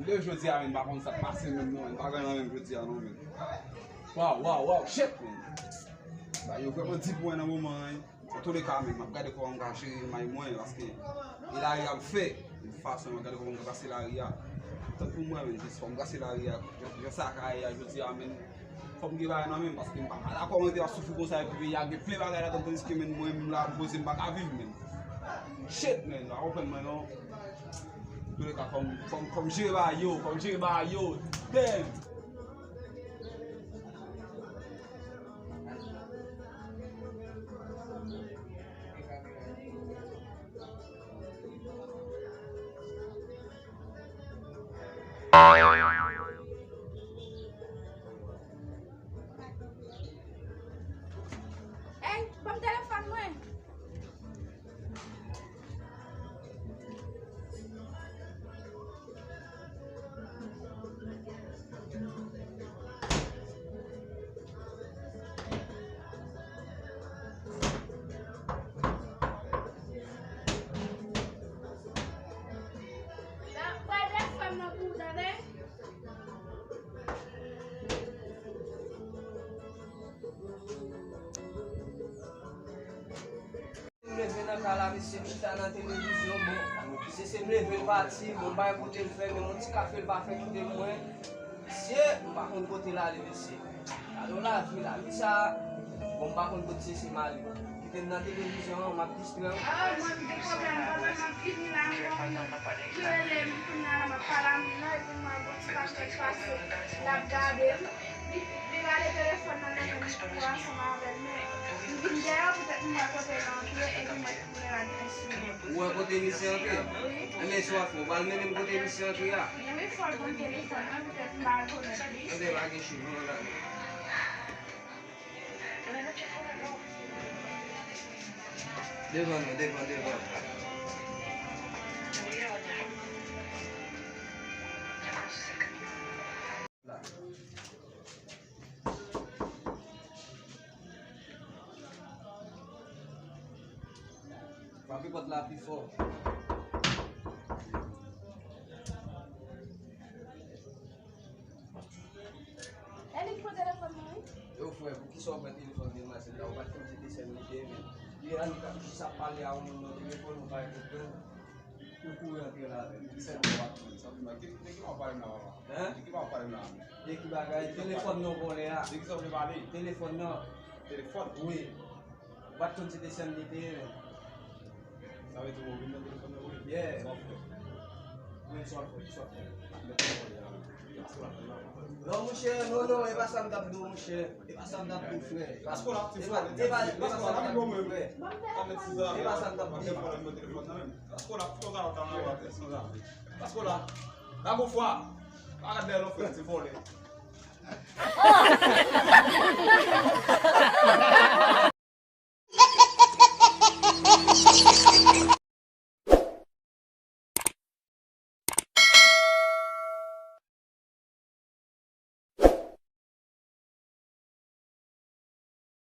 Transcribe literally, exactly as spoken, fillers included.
Lè jodi a, men, m pa konn sa k pase menm non, men, m pa gen anyen menm jodi a non, men. Waw, waw, waw, shit, men. Bagay yo vrèman di pou mwen nan moman an. Antouleka, men, m ap gade kòman m ka jere may mwen, paske e lari a m fè, yon fason, m ap gade kòman m ka pase lari a. Tankou mwen, men, jis fò m pase lari a, jan, jan sa ka ye a jodi a, men, fò m gen bagay nan men m, paske m pa ka dakò mwen te ap soufri konsa, epi peyi a gen plen bagay ladan, tandiske, men, mwen menm la, m poze m pa ka viv, men. Shit, men, w pa konprann mwen, non. Antouleka, fò m, fò m, fò m jere bagay yo, fò m jere bagay yo. Damn! Ey, ban m telefòn mwen. Pran telefòn nan pou ou, tande? M leve nan kay la, mesye, m chita nan televizyon, bon, se, se m leve l pati, bon, m pa gen kote l fè, men yon ti kafe l pa fè kite mwen. Mesye, m pa konn kote l ale, mesye. Gade yon lavi, lavi sa, bon, m pa konn kote se, se m ale. Kite m nan televizyon an, m ap distrè w. Ah, mwen, m gen pwoblèm, pandan m ap vini la, m wè yon moun ki rele m, kounye a la, m ap pale a moun nan, epi m wè yon ti kafe k pase, l ap gade m. Li, li rale telefòn nan nan men m pou ansanm avè l, men m vin dèyè, poutèt m wè kote l antre, epi m wè koulè a gen sou li. Ou wè kote misye antre? Wi. Enben, sa w ap fè, ou pral mennen m kote misye antre a? Wi, fò l ban m telefòn nan, poutèt m pa rekonèt li. Enben, pa gen chou, nou ann ale. Devan nou, devan, devan. Frape pòt la pi fò. E li ki pran telefòn mwen, wi. Yo, frè, poukisa w pran telefòn demwazèl la? Ou pa t konn se te sè m li te ye, men. Li la, li t ap jis ap pale a yon moun nan telefòn, ou pa t konprann. Ou kouri antre la avè l. Ki sè w ap pran? Sa vle di, de ki w ap pale m la, papa? Hein? De ki w ap pale m la? De ki bagay? Telefòn nan w vòlè a. De ki sa w vle pale? Telefòn nan. Telefòn? Wi. Ou pa t konn se te sè m li te ye, men. Sa vle di w vin nan telefòn nan, wi? Yeah. Sa w fè? Wi, sa w fè, sa w fè. Mèt telefòn nan. Non, monchè, non, non, e pa sa m t ap di w, monchè. E pa sa m t ap di w, frè. Paske w la, ti frè. E pa, e pa, e pa sa m t ap di w, frè. E pa sa m t ap di w. Paske w la, fò w ta nan wate, san zafè. Paske w la, la gon fwa, pa gad dèyè lòt frè, ti vòlè.